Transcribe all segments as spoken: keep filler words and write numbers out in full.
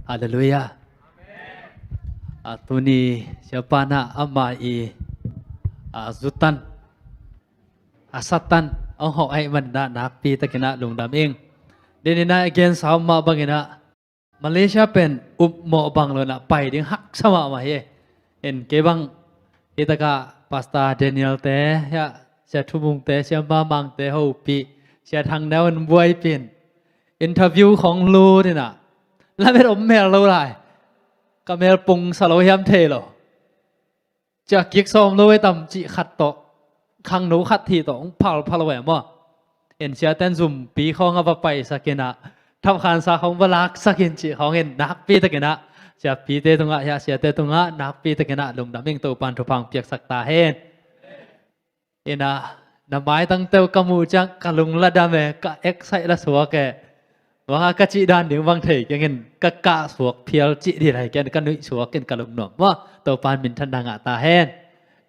Halleluiah. A, tuni siapa na ama i, a, zutan, a satan ong hawh ahi manna nakpi takinah lungdam ing. Denina a gensa om mah banginah Malaysia pen upmawh bang lo inah pai ding haksa mahmah hi. En kei bang hitakah Pastor Daniel te, hiah Sia Thumung te, Sia Mamang te hopih, Sia Thang Neu in buaipin interview khong lut inah lamet om mel lo lai. Ka mel pung sa lo hiam thei lo. Cia kik sawm lo e tam cih khat tawh, khangno khat hi tawh hong phalphal ve maw? En siaten zumpi khawng a va paisak inah, thapkhansa khawng va laksak in cih khawng in nakpi takinah siapite tungah, hiah siate tungah nakpi takinah lungdam ing. Topan thupha hong piaksak ta hen. Inah na maitang teu ka muh ciang ka lung la dam e, ka excite la suak e. Banga ka cih dan ding bang thei keng in ka kah suak phial cih dih lai ken ka nuih suak in ka lungnuam maw? Topan minthanna ngah ta hen.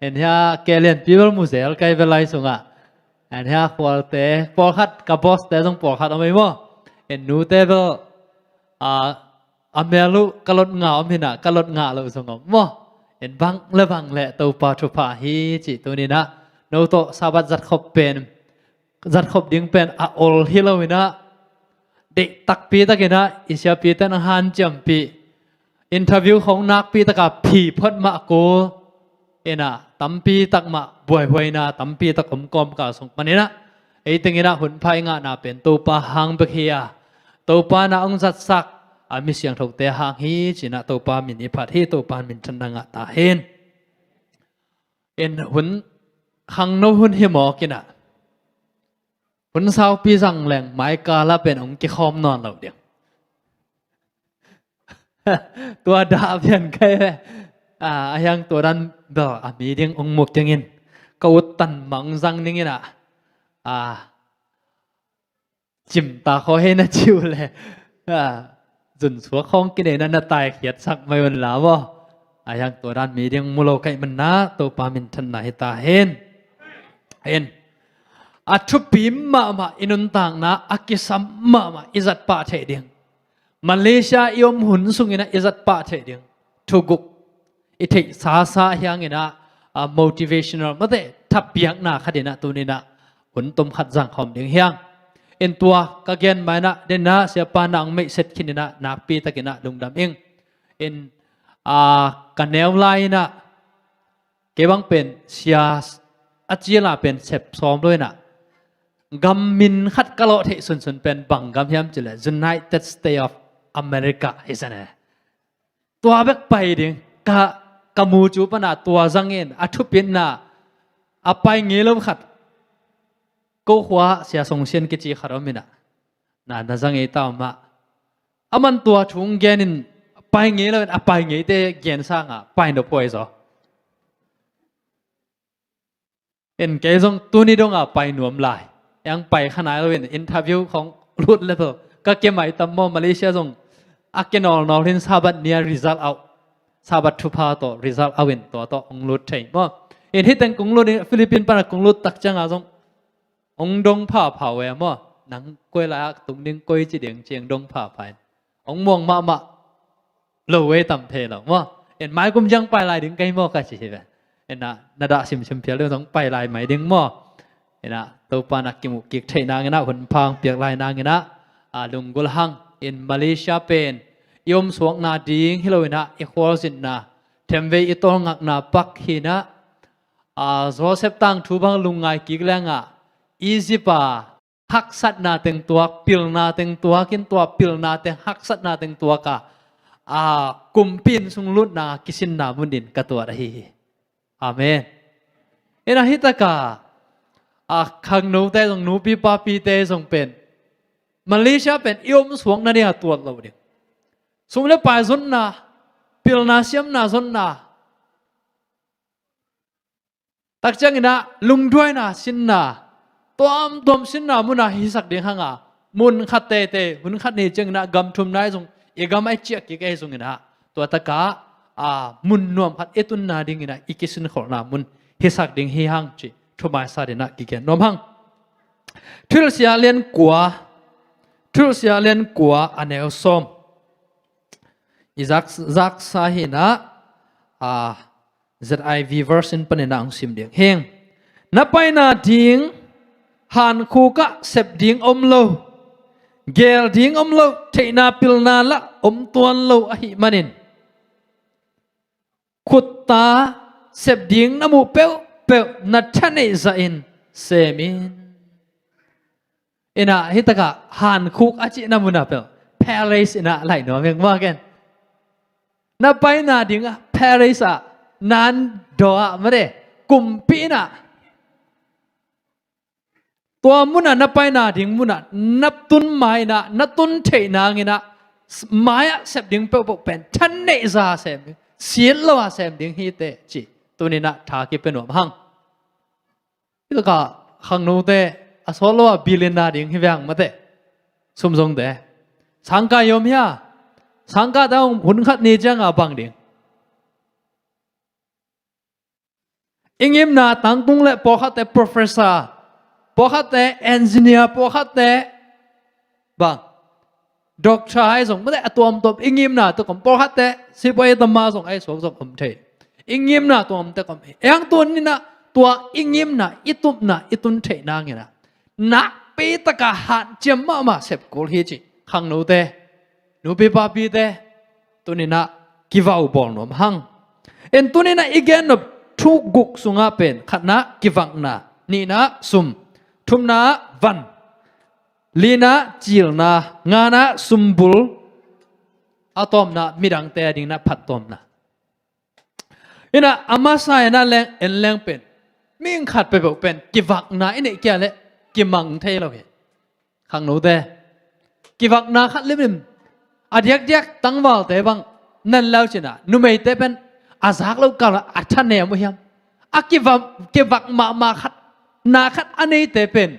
En hiah kei lianpi bel mu zel kai bel lai sungah. En hiah khualte pawlkhat, ka boss te zong pawlkhat om ei maw? En nute bel, a, a mel uh ka lot ngah om hinah, ka lot ngah loh zong om maw? En bang le bang le Topa thupha hi cih tuninah no tawh Sabbath zatkhop pen, zatkhop ding pen a ol hi lo inah, deih takpi takinah i siapite na hanciampih, interview khong nakpi taka phi phot mah kul inah, tampi tak mah buaihuaina tampi tak om kawmkal sung paninah, ei tenginah hun pha i ngahna pen Topa hang bek hi a, Topa na hong zatsak a mi siangthote hang hi cinah Topa min i phat hi. Topa minthanna ngah ta hen. En hun khangno hun hi mawk inah hun saupi zang leng maikala pen hong kikhawm nawn lo ding. Tua dah pian kai ve. A, a hiang tua dan bel a mi ding hong mu keng in ka ut tan mang zang ning inah, a, cimta khaw hei na ciu le, a, zunsuak khawng kinei na na taikhiatsak mai un la maw? A hiang tua dan mi ding mu lo kaih manna Topa minthanna hi ta hen. Hen. A thupi mahmah i nuntakna a kisam mahmah i zat pah theih ding, Malaysia i om hun sunginah i zat pah theih ding thuguk i theih sasa hianginah, a, motivational mate thapiakna khatinah tuninah hun tom khat zangkhawm ding hiang. In tua ka gen mainah denah siapa na hong meihset khininah nakpi takinah lungdam ing. In, a, ka neu lai inah kei bang pen sia a cila pen sep sawm lo inah gam min khat ka lawh theih sunsun pen bang gam hiam cileh United States of America hi sane. Tua bek pai ding ka, ka mu cu pana tua zangin a thupitna a pai ngei lo khat ko khua Sia Song Sian kici khat om inah na, na zang ei ta om ah. A man tua thung genin pai ngei lo in a pai ngeite gen sangah pai nop huai zaw. En kei zong tuni dongah pai nuam lai. Eng pai kha nai lo in interview khong lut le tho ka ke mai tam maw? Malaysia zong a ke nawlnawl hin Sabbath nia result out, Sabbath thupha tawh result out in tua tawh hong lut thei maw? In hiteng kong lut in Philippines pana kong lut tak ciangah zong hong dong phapha uh e maw? Nang koi lai-ak tung ding koi ci ding ciang dong phapha in hong muang mahmah lo uh e tam thei lo maw? En mai kum ciang pai lai ding kei maw ka ci hi ve. Enah na dah simsim phial ding zong pai lai mai ding maw? Enah Topa na kimuh kik theih nanginah hun phang piak lai nanginah a lunggulh hang. In Malaysia pen i omsuakna ding hi lo inah i khualzinna themvei i tawlngakna pak hinah, a, Joseph tangthu bang lungngai kik lengah Egypt a haksatna teng tuak, pilna teng tuak in tua pilna teng haksatna teng tuak a, a, kumpi inn sung lutna kisinna munin ka tuat ahi hi. Amen. Ina hitaka a khangnote zong nupi papite zong pen Malaysia pen i omsuakna ding a tuat lo ding. Sum le pai zonna, pilna siamna zonna, tak cianginah lungduaina sinna, tuamtuam sinna munah hisak ding hanga, mun khat tete hun khat ni cianginah gam thum nai zong i gam ai ciah kik ei zonginah tua takah a, mun nuam khat i tunna dinginah i kisinkholhna mun hisak ding hi hang cih thumaisa dinah kigen nuam hang. Thuhilhsia lian kua, Thuhilhsia lian kua a neu sawm. I zak, zaksa hi-in ah, a, Z I V version panin ah hong sim ding hi ing. Na paina ding hankhuk ah sep ding om lo, geel ding om lo, theihna pilna lah om tuan lo ahih manin, khutta sep ding na muh peuhpeuh na thaneih zahin sem in. In ah, hih takah hankhuk a cihna mun ah peuh palace in ah laih nuam ing maw, ken? Na paina ding ah palace ah, naan daw ah, mate, kumpi in ah, tua mun ah, na paina ding mun ah na tun ma-in ah, na tun theih nangin ah, mai-ah sep ding peuhpeuh pen thaneih za sem ding, sit lo a sem ding hi teh, ci tuni-in ah tha kipia nuam hang. Hih takah khangnote a sawt lo a billionaire ding hi veng, mate. Sum zongte, sangkah i om hia? Sangkahte hong hun khat ni ciangah bang ding? I ngimna tangtung leh pawlkhatte professor, pawlkhatte engineer, pawlkhatte bang, doctor ahi zong, mate, a tuamtuam i ngimna tawh om. Pawlkhatte sipuai tama zong ahi suak zong om thei. I ngimna tuamtuam om hi. Ahi hang tuni-in ah tua i ngimna, i tupna i tun theih nangin ah nakpi takah hanciam mahmah sep kul hi, ci khangnote, nupi papite, tuni-in ah kivau bawl nuam hang. In tuni-in ah i gen nop thu guk sungah pen, khatna kivakna, nihna sum, thumna van, lina cilna, ngana sumbul, a tawpna midangte ading na phattuamna. In ah a masa in ah leng, en leng pen, mihing khat peuhpeuh pen kivakna i neih kei leh kimang thei lo hi. Khangnote, kivakna khat limlim, a diakdiak tangvalte bang na en le uh cin ah, numeite pen a zak loh kal a thanem uh hiam? A kivak, kivak mahmah khat, na khat a neite pen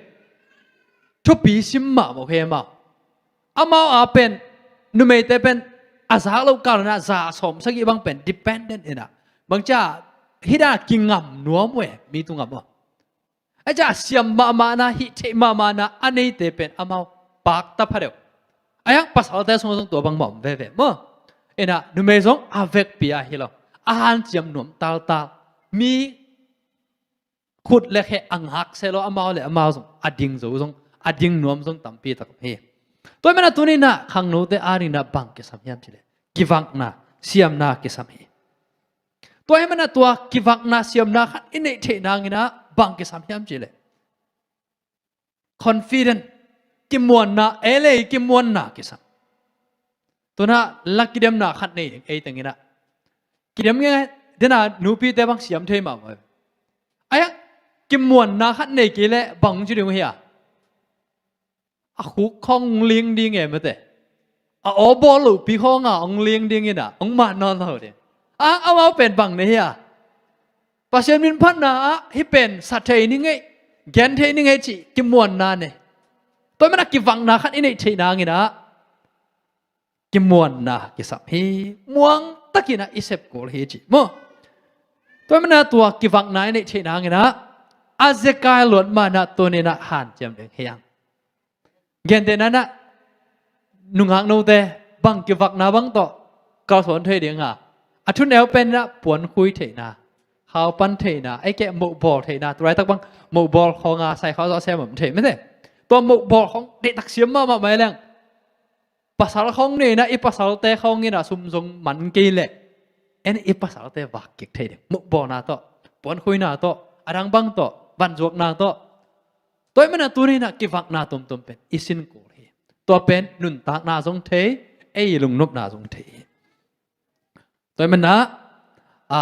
thupi sim mahmah uh hi maw. Amau a pen, numeite pen a zak loh kal in ah za sawm sagih bang pen dependent in ah, bangci a, hih dan a kingam nuam uh e, mi tungah maw. Ahi ciang a siam mahmahna, hih theih mahmahna a neite pen amau pakta pha deuh. Ahi hang pasalte sungah zong tua bangmah om veve maw. In ah numei zong a vekpi a hi lo, a hanciam nuam taltal, mi khut le khe a ngak se lo, amau le amau zong a ding zo zong, a ding nuam zong tampi tak om hi. Tua ahih manin ah tuni-in ah khangnote adingin ah bang kisam hiam cih leh, kivakna, siamna kisam hi. Tua ahih manin ah tua kivakna, siamna khat i neih theih nangin ah bang kisam hiam cih leh, confident, kimuanna, ei le ei kimuanna kisam. Tu-in ah la kidemna khat nei ding, ei teng in ah. Kidem nge, den a nupite bang siam thei mahmah. Ahi hang kimuanna khat nei kei leh bang ci ding uh hia? A khuk khawng ling ding e, mate. A aw bawl lohpi khawng a hong ling ding in ah, hong mat nawn lo ding. A, amau pen bang nei hia? Pasian min phatna ah hih pen sa thei ning ei, gen thei ning ei cih kimuanna nei. Tua ahih manin ah kivakna khat i neih theih nangin ah kimuanna kisam hi. Muang takin ah i sep kul hi, ci maw. Tua ahih manin ah tua kivakna i neih theih nangin ah a zekai luat ma-in ah tuni-in ah hanciam ding hi hang. Gentehna-in ah, nungak note, bang kivakna bang tawh kalsuan thei ding a? A thuneu pen in ah puankhui theihna, khaupan theihna, ei keh mohbawl theihna, tu laitak bang mohbawl khawng a sai khawng zawh sem om thei, mate. Tua mohbawl khawng deihtak siam mahmah mai leng, pasal khawng nei-in ah, i pasalte khawng in ah sum zong man kei leh, en, i pasalte vak kik thei ding. Mohbawlna tawh, puankhuina tawh, a dang bang tawh, vanzuakna tawh. Tua ahih manin ah tuni-in ah kivakna tuamtuam pen i sin kul hi. Tua pen nuntakna zong thei, ei lungnopna zong thei hi. Tua ahih manin ah, a,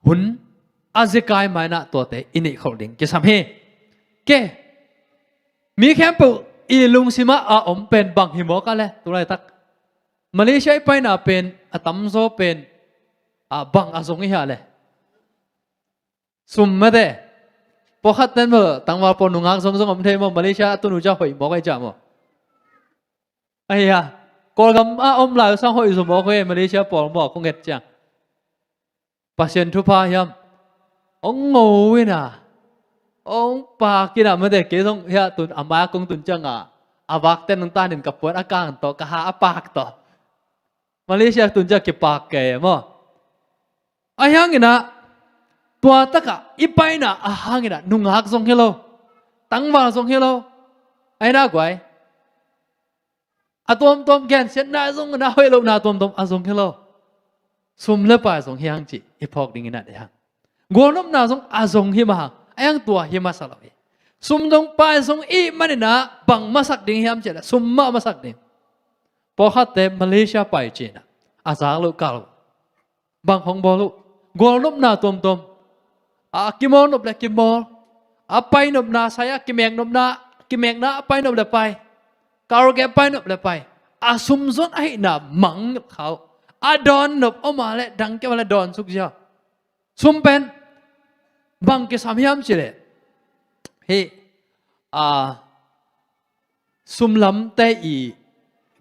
hun a zekai ma-in ah tuate i neih khol ding kisam hi. Kei, mi khempeuh i lungsim ah a om pen bang hi mawk a leh, tu laitak Malaysia i paina pen a tamzaw pen, a, bang a zong i hia leh? Sum, mate. Pawlkhat ten maw, tangval pawl nungak zongzong om thei maw, Malaysia a tun uh ciang hoih mawk ahi ciang maw. Ahi a, Kawlgam a om lai uh sang hoih zaw mawk uh e, Malaysia pawl maw, kong et ciang. Pasian thupha hiam? Hong ngo in ah, hong pak in ah, mate, kei zong hih ah tun, a mai-ah kong tun ciang a, a vak ten hong tan in ka puan a kang tawh, ka ha a pak tawh. Malaysia tun ciang kipak kei maw? Ahi hangin ah tua takah i paina a hangin ah nungak zong hi lo, tangval zong hi lo. Ahi na guai, a tuamtuam gensiatna zong na, hoih lohna tuamtuam a zong hi lo. Sum le pai zong hi hang cih i phawk dingin ah deih hang. Gualnopna zong a zong hi mah hang, ahi hang tua hi masa lo hi. Sum zong pai zong i hih manin ah bang masak ding hiam cih leh sum mah masak ding. Pawlkhatte Malaysia pai cih in ah a zak loh kal uh. Bang hong bawl uh? Gualnopna tuamtuam. A kimawl nop le kimawl. A pai nopna sai a kimek nopna, kimekna a pai nop le pai. Karaoke a pai nop le pai. A sum zon ahihna mang kha uh. A dawn nop om a leh dang kei a leh dawn suk ziau. Sum pen bang kisam hiam cih leh, hih, a, sum lamte i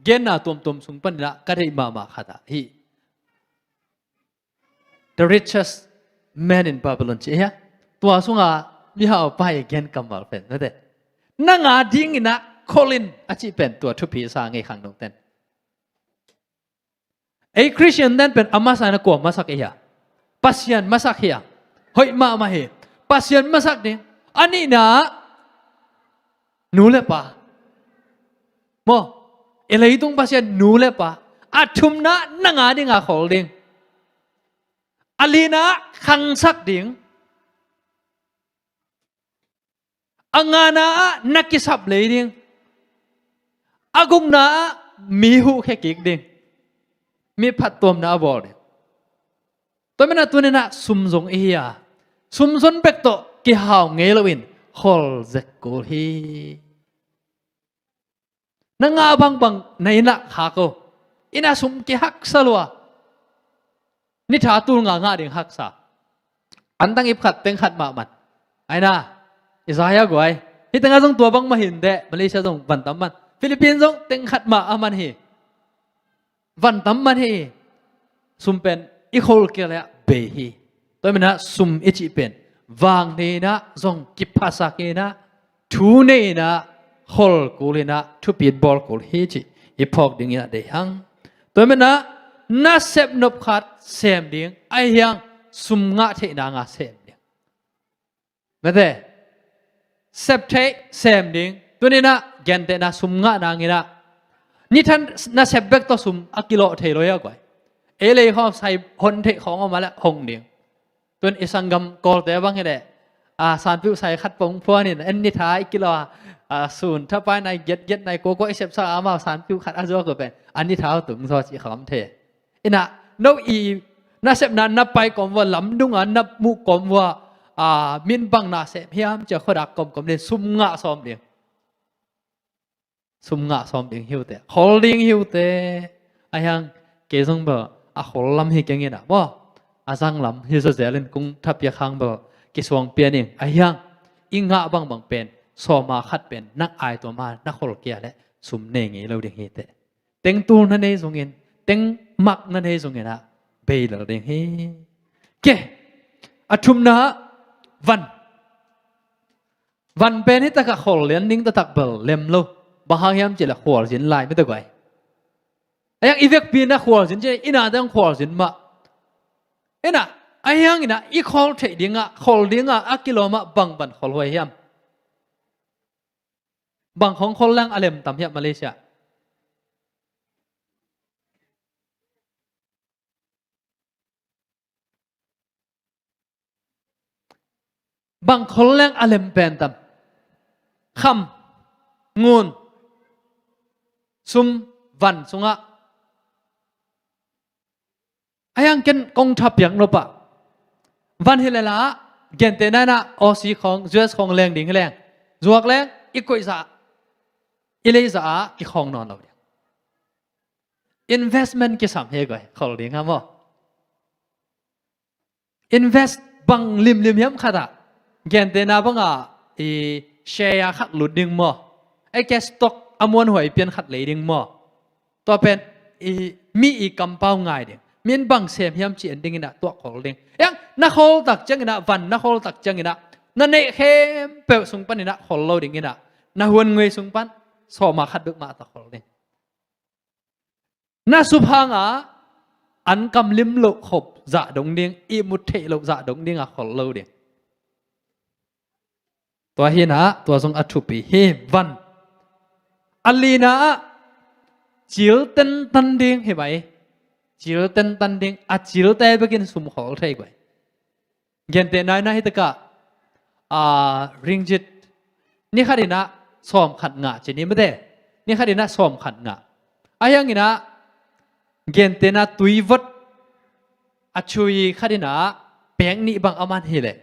genna tuamtuam sung panin ah ka deih mahmah khat ah hih The Richest Man in Babylon ci hi a. Tua sungah mihau pa i gen kammal pen, na te, nang a dingin ah khol in a cih pen tua thupi sa ngei khangnote in. Ei Khristian ten pen a masa in ah kua masak i hia? Pasian masak hi a. Hoih mahmah hi. Pasian masak ding. A nihna ah nu le pa. Maw? I leitung Pasian nu le pa. A thumna ah nang a ding a khol ding. A lina ah khangsak ding. A ngana ah na kisap lei ding. A gukna ah mi huhkhia kik ding. Mi phattuamna a bawl ding. Tua manin ah tuni-in ah sum zong i hi a, sum zon bek tawh kihau ngei loin khol zek kul hi. Na ngah bangbang na inn ah khak o. Inn ah sum kihaksa lua. Ni tha tul nga ngah ding haksa. Antang ip khat teng khat mah man. Aina, i zai a guai. Hih tengah zong tua bangmah hi inteh, Malaysia zong van tam man. Philippines zong teng khat mah a man hi. Van tam man hi. Sum pen i khol kei leh bei hi. Tua manin ah sum i cih pen vang nei-in ah zong kiphasak in ah, thu nei-in ah, khol kul in ah, thupit bawl kul hi cih i phawk dingin ah deih hang. Tua manin ah nasep nop khat sem ding, ahi hang sum ngah theihna nga sem ding. Mate, sep theih sem ding. Tuni-in ah gentehna sum ngah nangin ah, ni tha nasep bek tawh sum a kilawh thei lo hi a guai. Ei lei khawng sai hon theih khawng om a leh hong ding. Tun i sanggam Kawlte bang hi leh, a, sanpiuh sai khat pong phuan in, en ni tha i kilawh a, a, sun thapai nai, giatgiat nai, kuakua i sepsak a, amau sanpiuh khat a zuak uh pen a ni tha uh tung zaw cih khawng thei. Ina, no i nasepna na pai kawm vua, lamdunga na muh kawm vua, a, min bang na sem hiam ci-a khuadak kawmkawm ding, sum ngah sawm ding. Sum ngah sawm ding hi uh teh, khol ding hi uh teh. Ahi hang kei zong bel a khol lam hi keng in ah maw, a zang lam hi zawzel in kong thapiak hang bel kisuang pian ing. Ahi hang i ngah bangbang pen sawma khat pen nang ai tuam a na khol kei a leh sum nei ngei lo ding hi teh. Teng tul na nei zongin, teng mak na nei zongin ah bei lel ding hi. Ke, a thumna ah van. Van pen hi takah khol lian ding taktak bel lem lo. Bang hang hiam cih leh khualzin lai mite guai. Ahi hang i vekpi-in ah khualzin ci, inn ah teng khualzin mah. Ina, ahi hangin ah i khol theih dingah, khol dingah a kilawm ah bang van khol huai hiam? Bang khawng khol leng a lem tam hiam Malaysia? Bang khol leng a lem pen tam? Kham, ngun, sum, van sungah. Ahi hang ken kong thapiak nop ah, van hi leh la, gentehna-in ah Aussie khawng, U S khawng leng ding hi leng, zuak leng i koih zah, i lei zah ah i khawng nawn lo ding. Investment kisam hi guai, khol ding ha maw. Invest bang limlim hiam khat ah, gentehna bangah i share khat lut ding maw, ei ke stock a muanhuai pian khat lei ding maw. Tua pen i, mi i kampau ngai ding. Min bang sem hiam ci en dingin ah tua khol ding. Ahi hang na khol tak ciangin ah, van na khol tak ciangin ah, na neih khempeuh sung panin ah khol lo dingin ah, na huan ngei sung pan sawma khat bek mah tawh khol ding. Na sup hangah an kamlim loh khop zah dong ding, ihmut theih loh zah dong ding a khol lo ding. Tua hi na, tua zong a thupi hi. Van, a lina ah cil tentan ding hi mai. Cil tentan ding, a cilte bekin sum khol thei guai. Gente nai na hi takah, a, ringgit ni khat inah sawm khat ngah ci ni mate. Ni khat inah sawm khat ngah. A hiang inah gente na tuivot a chui khat inah pek nih bang a man hi leh,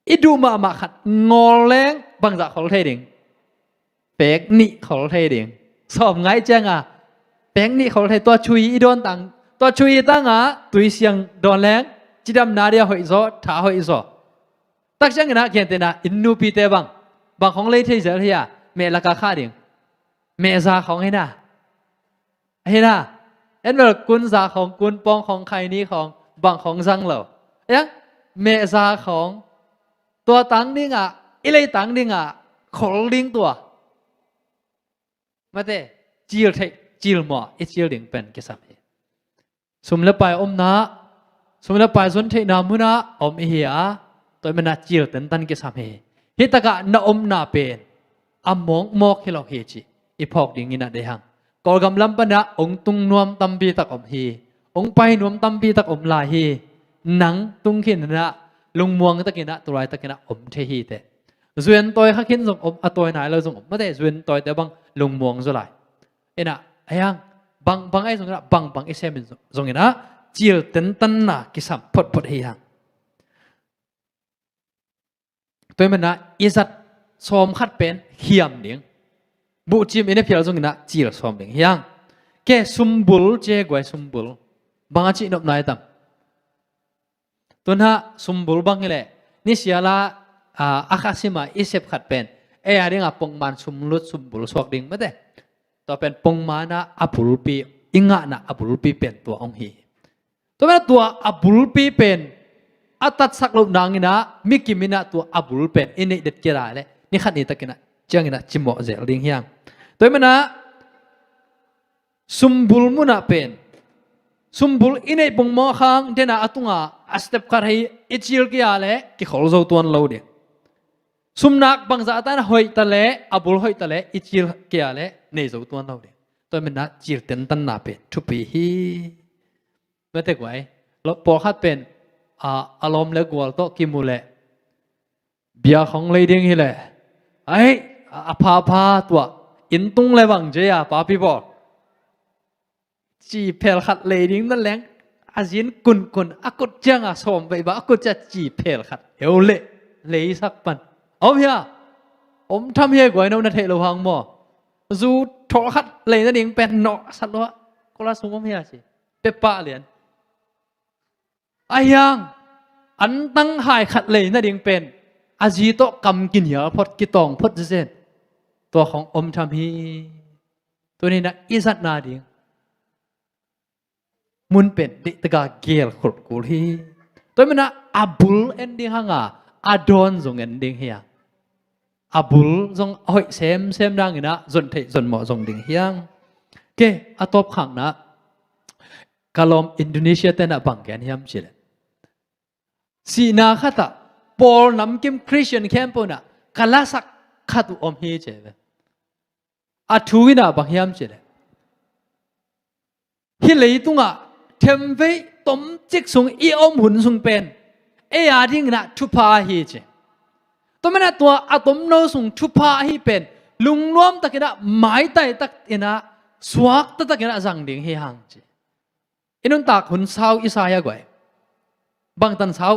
i duh mahmah khat ngawl leng bangzah khol thei ding? Pek nih khol thei ding. Sawm ngai cianga pek nih khol thei. Tua chui i dawn tang, tua chui i tanga tui siang dawn leng cidamna dia hoih zaw, tha hoih zaw. Tak ciangin ah gentehna inn nupite bang, bang khong lei thei zel hi a, meh laka khah ding. Meh za khong hi na. Hi na, en bel kun za khong, kun pawng khong, khaini khong, bang khong zang lo. Eng, meh za khong, tua tang dingah, i lei tang dingah khol ding tua. Mate, cil theih, cil mawh i cil ding pen kisam hi. Sum le pai omna, sum le pai zon theihna munah om i hi a, tua i manah cil tentan kisam hi. Hi takah na omna pen a mawkmawk hi lo hi cih i phawk dingin a deih hang. Kawlgam lam panah ong tung nuam tampi tak om hi. Ong pai nuam tampi tak om lai hi. Nang tung khin inah lungmuang takinah tulai takinah om thei hi teh. Zuan tawi kha khin zong om, a tawi nai lo zong om. Mate, zuan tawite bang lungmuang zaw lai. Inah, a hiang, bang, bang ai zong inah, bang, bang i sem in zong, zong inah, cil tentanna kisam photphot hi hang. Tua i manah i zat sawm khat pen khiam ding. Buhcim i na phial zong inah cil sawm ding hi hang. Ke sumbul, ce guai sumbul. Bang a cih nopna i tam. Tunah sumbul bang hileh, nisiala, a, a kha sima i sep khat pen, ei a dinga pongman sumlut sumbul suak ding mate. Tua pen pongmana a bulpi, i ngahna a bulpi pen tua hong hi. Tua pen tua a bulpi pen a tatsak loh nanginah, mikim inah tua a bul pen i neih det kei lai leh, ni khat ni takinah, cianginah cimawh zel ding hiang. Tua i manah, sumbul munah pen, sumbul i neih pongmawh khang dena a tunga a step khat hi i cil kia leh kikhol zo tuan lo ding. Sumnak bangzah tan hoih ta leh, a bul hoih ta leh i cil kia leh nei zo tuan lo ding. Tua i manah cil tentanna pen thupi hi. Mate guai, pawlkhat pen, a, a lawm le gual tawh kimu leh, bia khong lei ding hileh, ai, a, a phapha tuah, inn tung le bang cia papi bawl. Ci phel khat lei ding na leng, a zin kunkun, a kut cianga sawm veih bang, a kut cia ci phel khat heu leh, leisak pan. Om hia? Om tham hia guai, no na theih lo hang maw? Zu thawl khat lei nading pen nawh sat lua, kola sung om hia ci. Pepah lian. A hiang, antang hai khat lei nading pen, a zi tawh kam kinial phot, kitawng phot zezen. Tua khong om tham hi. Tuninah i zatna ding mun pen deihtaka gel khulkhul hi. Tua i manah a bul en ding hanga, a dawn zong en ding hi a. A bul zong a hoih semsem nanginah zon theih zon mawh zong ding hiang. Ke, a tawpkhakna, ka lawm Indonesia tenah bang gen hiam cileh, sihna khatah pawl namkim Christian khempeuh inah ka lasak khat uh om hi ci ve. A thu inah bang hiam cileh, hih leitungah themvei tomcik sung i om hun sung pen ei a dinginah thupha ahi ci. Tua manah tua a tomno sung thupha ahi pen lungnuam takinah, maitai takinah, suakta takinah zang ding hi hang ci. I nuntak hun sau i sa hia guai? Bangtan sau,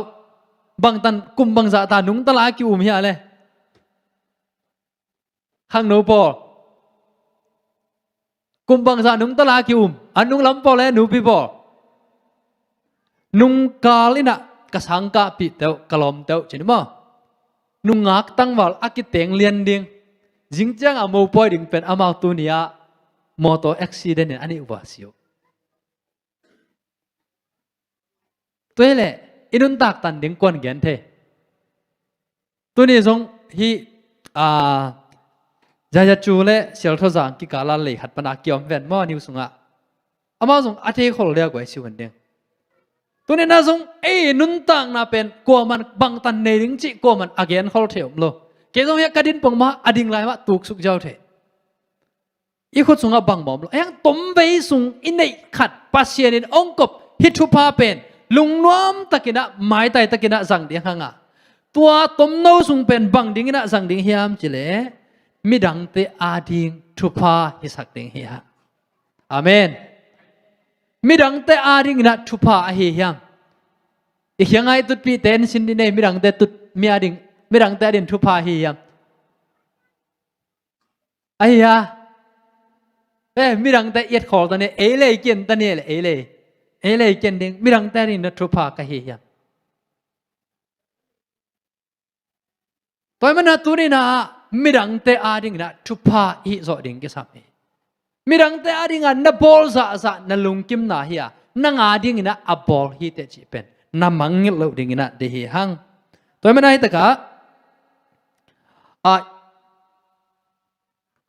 bangtan kum bangzah ta nungta la ki-um hia le? Khangno pawl, kum bangzah nungta la ki-um, a nunglam pawl le nupi pawl. Nungkal inah ka sangkahpih teuh, ka lawm teuh ci ni maw? Nungak tangval a kiteng lian ding, zingcianga mopawi ding pen amau tuni-ah motor accident in a nih uh a si uh. Tua hileh i nuntak tan ding kuan gen thei? Tuni zong hih, a, Yaya Cu le Sial Tho Zang kikala lei khat pana kiom ven maw, niu sungah. Amau zong a thei khol dia guai si hun ding. Tuni-in ah zong ei nuntakna pen kuaman bangtan nei ding cih kuaman a gen khol thei om lo. Kei zong hiah ka din pong mah a ding lai mah tuksuk ziau thei. I khut sungah bang mawm lo. Hiang tomvei sung i neih khat Pasian in hong kop hih thupha pen lungnuam takin ah, maitai takin ah zang ding hang a, tua tomno sung pen bang dingin ah zang ding hiam cih leh midangte ading thupha hisak ding hi hang. Amen. Midangte adingin ah thupha ahi hiam? I khiang a i tutpihte in sin dih ni, midangte tut, mi ading, midangte ading thupha ahi hiam? Ahi a. Eh, midangte i et khol ta ni, ei le i kien ta ni le, ei le. Ei le i kien ding, midangte adingin ah thupha ka hi hiam? Tua ahih manin ah tuni-in ah midangte adingin ah thupha i hih zawh ding kisam hi. Midangte adingin ah na bawl zahzah na lungkimna hi a, nang adingin ah a bawl hi teh cih pen na mangngilh loh dingin ah deih hi hang. Tua ahih manin ah hih takah, ah,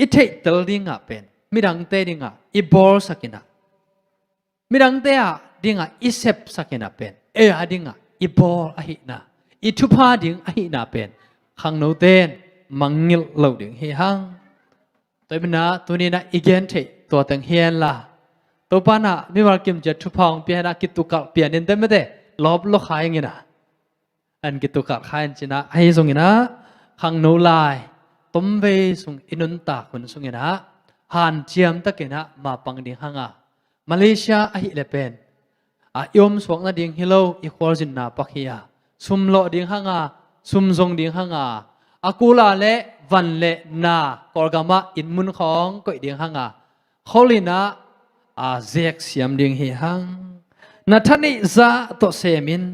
i theihtel dingah pen midangte dingah i bawlsak in ah, midangte adingah i sepsak in ah pen ei adingah i bawl ahihna, i thupha ding ahihna pen khangnote in mangngilh loh ding hi hang. Tua ahih manin ah tuni-in ah i gen theih tua teng hi henla, Topa in ah mimal kimciat thupha hong pia hen a, kitukalh pian in teh mate, lawp lo kha ing in ah, an kitukalh kha in ci-in ah, ahi zongin ah khangno lai tomvei sung i nuntak hun sungin ah hanciam takin ah mapang ding hang a, Malaysia ahih leh pen, a, i omsuak nading hi lo, i khualzinna pak hi a, sum lawh ding hang a, sum zong ding hang a, a kul a leh van le na, Kawlgam ah inn mun khawng koih ding hang a, khol in ah, a, zeksiam ding hi hang. Na thaneih zah tawh sem in,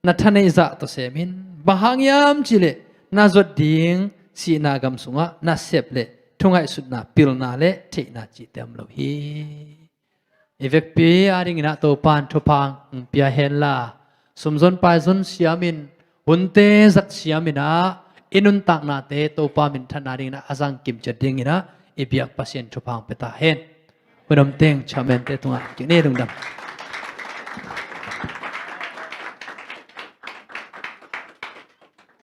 na thaneih zah tawh sem in. Bang hang hiam cih leh na zuat ding sihna gam sungah nasep le thungaihsutna, pilna le theihna cihte om lo hi. I vekpi adingin ah Topa in thupha hong pia henla, sumzon paizon siamin, hunte zat siamin ah i nuntaknate Topa minthan nadingin ah a zang kimciat dingin ah i biak Pasian thupha hong pia ta hen. Hun om teng chairman-te tungah kik ni, lungdam.